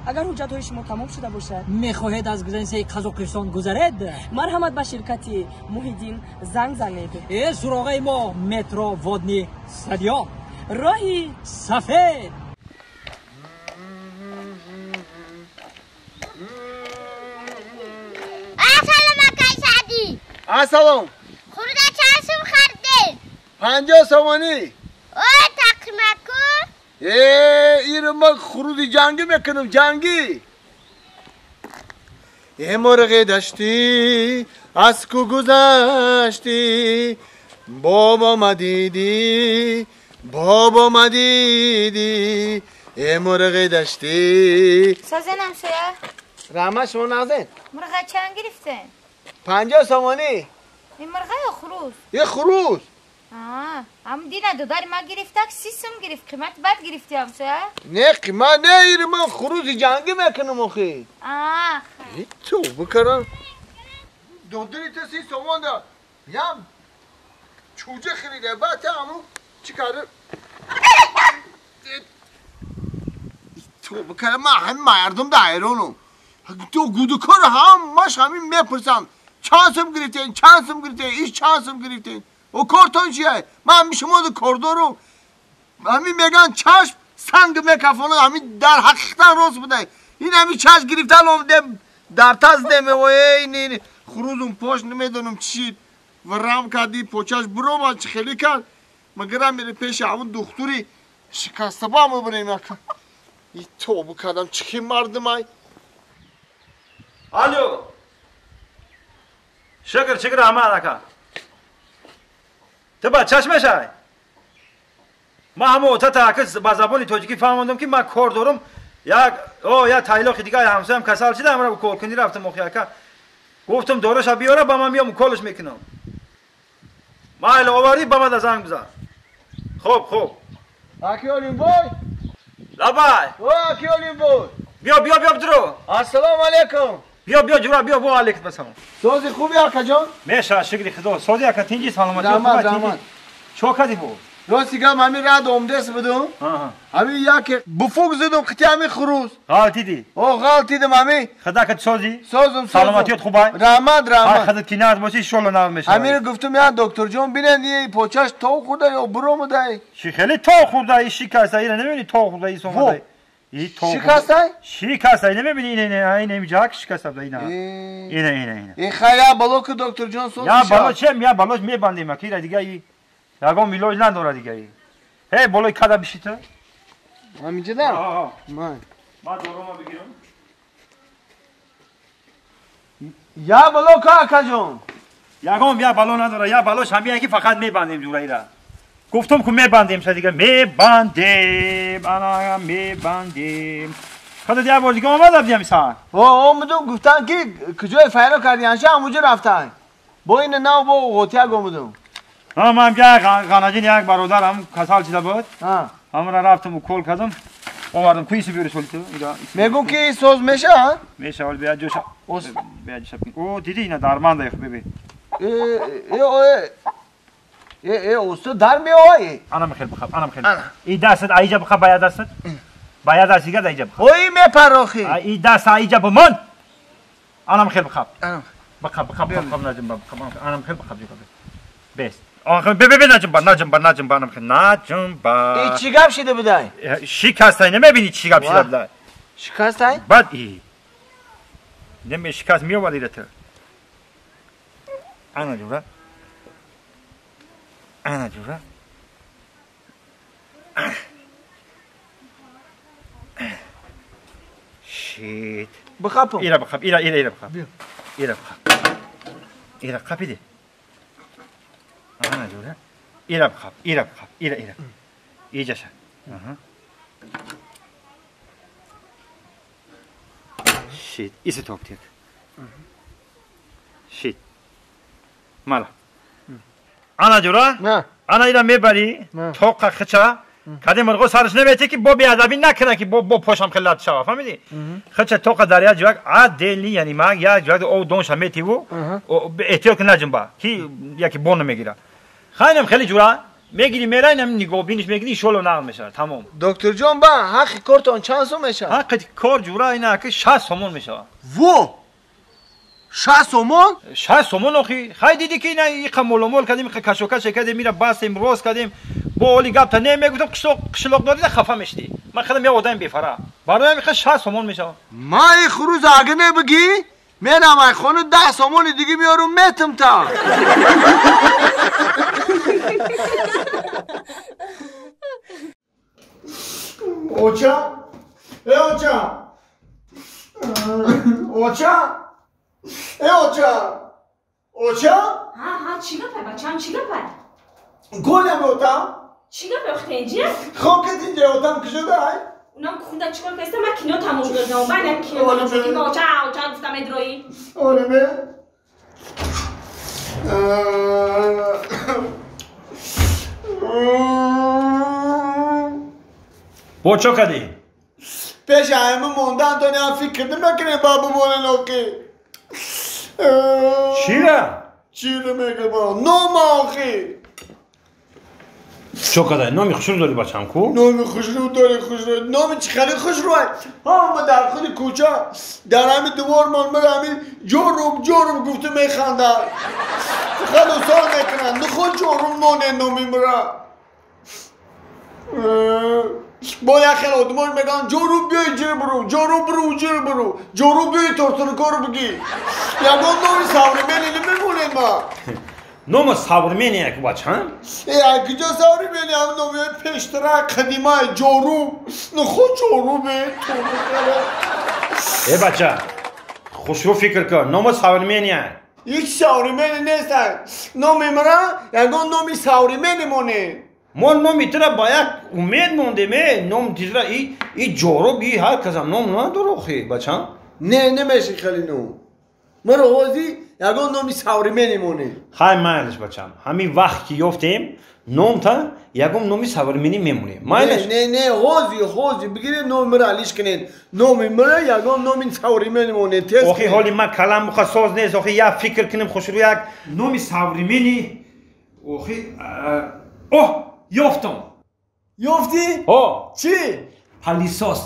Агар ҳуҷҷатҳои шумо тамом шуда бошад, мехоҳед аз границаи Қазоқистон гузаред? Марҳамат, ба ширкати Муҳиддин занг занед. Суроғаи мо метро Водный стадион, роҳи сафед. Ассалом, акай Саъдӣ. Ассалом. Хурда чанд сум харидед? 50 сомонӣ. О, тақимаку. Иро ман хуруди ҷангӣ мекунам, ҷангӣ. Э мурғи даштӣ, аз ку гузаштӣ, бобо мадидӣ, бобо мадидӣ, э мурғи даштӣ. Созен ҳамсоя? Раҳмат, шумо нағзен? Мурға чанд гирифтен? 50 сомонӣ. Ин мурға ё хурӯс? Е хурӯс. Ам дина додари ма гирифтак 30 сум гирифт, қимат бад гирифти ҳамсоя? Не, қимат не, иро ман хуруси ҷангӣ мекунам охи. Ту бикарам. Додари ту 30 сомон да. Ям чӯҷа харида, баъд та аму чӣ карда? Ту бикарам, ман ҳамин мардум да ҳайронам. Ту гудукор ҳамаш ҳамин мепурсанд. Чанд сум гирифтен, чанд сум гирифтен, иш чанд сум гирифтен? О кортон чие? Ман ҳамин шумо кордорум. Ҳамин меган чашм санг мекафонад, ҳамин дар ҳақиқатан рост будай. Ин ҳамин чашм гирифтан омдем дар таз демевое, ин хурузум пош намедонам чӣ варам кардӣ, почаш буромад, чӣ хеле кард. Магарам мере пеши ҳамун духтури шикастаба мебарем яка. И тобу кардам, чӣ хел мардумай. Алло. Шукр, шукр, раҳмат ака. Ту ба чашмашай? Ман ҳама отата ака ба забони тоҷикӣ фаҳмондам, ки ман кор дорам. Як о я тайлоқи дига ҳамсоям касал шида, ҳамра уколкунӣ рафтам охи ака. Гуфтам дораша биёра, ба ман биём уколаш мекунам. Майли овардӣ, ба ман занг бизан. Хуб, хуб. Аки Олимбой? Лабай. О, аки Олимбой. Биё, биё, биё, биро. Ассалому алайкум. Биё, биё, ҷура, биё, бо алайкум ассалом. Сози хуби акаҷон? Меша, шукри худо. Сози ака тинҷи, саломатӣ. Раҳмат, раҳмат. Чо кардӣ бо? Рости гап, ҳамин рад омдес будум. Ҳамин яке буфук зидум қити ҳамин хурӯс. Ғалтидӣ? О, ғалтидим ҳамин. Худо ка созӣ? Созум, созум. Саломатият хубай? Раҳмат, раҳмат. Худат ки нағз бошӣ, иншолло нағз мешавад. Ҳаминро гуфтум, я докторҷон, бинед, ин почаш тов хӯрда ё буромудай? Чӣ хеле тов хӯрда, ин шикаста, ина намебинӣ тов хӯрда, ин сомадай. Шикастай? Шикастай, намебинӣ, ина, ина, ина, инҷа шикаста буда, ина. Ина, ина, ина. Ин хай я бало ки докторҷон соз Я бало чем, я бало мебандем, аки ира дига и ягон милоҷ надора дига и. Ҳей, болои када биши ту. Ҳаминҷа да? Ман. Ман дорома бигирам. Я бало ка акаҷон? Ягон я бало надора, я балош ҳамия ки фақат мебандем ҷура ира. Гуфтум ку мебандем ша дига, мебандем, ана мебандем. Худо як бор дига омада будем сар. О, омадум, гуфтан ки куҷое файро кардианша, ҳамунҷо рафтан. Бо ин нав бо ғотияк омадум. Ҳа, ман як ғанаҷин як бародарам касал шида буд. Ҳамра рафтам укол кардам. Овардам куиси биёри соли ту. Мегум ки соз меша? Меша, вале бия ҷоша. Бия ҷоша. О, диди ина дарманда ях бебе. Э, э, э, усто дар меои. Ана мехел бихаб, ана мехел. И дастат аиҷа бихаб, бая дастат. Бая даст дига аиҷа бихаб. Ой, мепарохи. И даст аиҷа бимон. Ана мехел бихаб. Бихаб, бихаб, бихаб, наҷим бихаб. Ана мехел бихаб, бихаб. Бест. Охир бе бе бе наҷим ба, наҷим ба, наҷим ба, ана мехел, наҷим ба. И чӣ гап шида будай? Шикастай, намебинӣ чӣ гап шида будай? Шикастай? Бад и. Неме шикаст меоварди ра ту. Ана ҷура. Ана ҷура. Шит. Бихапам. Ира бихап, ира, ира, ира бихап. Ира бихап. Ира қапиди. Ана ҷура. Ира бихап, ира бихап, ира, ира. Иҷаша. Шит. Иси топтик. Шит. Мала. Ана ҷура? Ана ира мебарӣ, тоқа хича, каде мурғо сараш намети ки бо беадабӣ накуна ки бо пошам хелат шава, фаҳмидӣ? Хича тоқа дар як ҷояк аделни, яъне ман як ҷояк об донша метиву, эҳтиёт ки наҷунба, ки яки бон намегира. Хайнам хеле ҷура, Мегири мерай нам нигоҳбиниш мегири иншоалло нағз мешавад тамом. Доктор ҷон ба ҳаққи кортон чанд сом мешавад? Ҳаққи кор ҷура ина ки 60 сомон мешавад. Во! 60 сомон? 60 сомон охи. Хай диди ки ина иқа моломол кардем, иқа кашокаш кардем, мира бастем, рост кардем. Бо оли гапта не мегуфтам қишлоқ дорӣ хафа мешдӣ. Ман худам як одами бефара. Бароям иқа 60 сомон мешавад. Ма и хуруз ага не бигӣ? Менам ай хону 10 сомони диги меорум метам та. Оча? Э оча? Оча? Э оча? Оча? Ҳа, ҳа, чӣ гапай бачам, чӣ гапай? Голям отам? Чӣ гапай охи тенҷия? Хок тинҷа отам кушодай? Унам хунда чикор каста ма кино тамошо кардам. Байнам кино тамошо кардам. Оча, оча гуфтам эдрои. Оре ме. Бо чо кардӣ? Пеш ҳама мондан то не фикр намекунем ба бимонен охи. Чира? Чира мегӯям? Нома охи. Чо кадай? Номи хушрӯ дорӣ бачам ку? Номи хушрӯ дорӣ хушрӯ. Номи чӣ хеле хушрӯ? Ҳама дар худи кӯча дар ҳами двормон мара ҳами ҷоруб ҷоруб гуфта механданд. Фақат усол мекунанд. Нухо ҷоруб моне номи мара. Бо як хел одамон мегӯянд ҷоруб биёй ҷир буру, ҷоруб буру ҷир буру, ҷоруб биёй тортуркору бигӣ. Ягон номи современный намемонед ма. Нома современный як бачам? Э, куҷо современный? Ҳам номи пештара қадимай ҷоруб. Нухо ҷорубе тортуркора. Э бача, хушрӯ фикр кун. Нома современный. Ҳеҷ современный нест. Номи мара ягон номи современный монед. Мо номи тура ба як умед мондем, э, ном тизра и ҷоруб и ҳар касам ном надора охи бачам. Не, намеши хеле ном. Маро ҳозир ягон номи современный монед. Хай майлаш бачам. Ҳамин вақт ки ёфтем, номта ягон номи современный мемонем. Майлаш? Не, не, ҳозир, ҳозир бигиред номи мара алиш кунед. Номи мара ягон номи современный монед. Тез. Охи ҳоли ман калам муха соз нест, охи як фикр кунем хушрӯ як номи современный. Охи оҳ, ёфтам. Ёфтӣ? Ҳо. Чӣ? Палисос.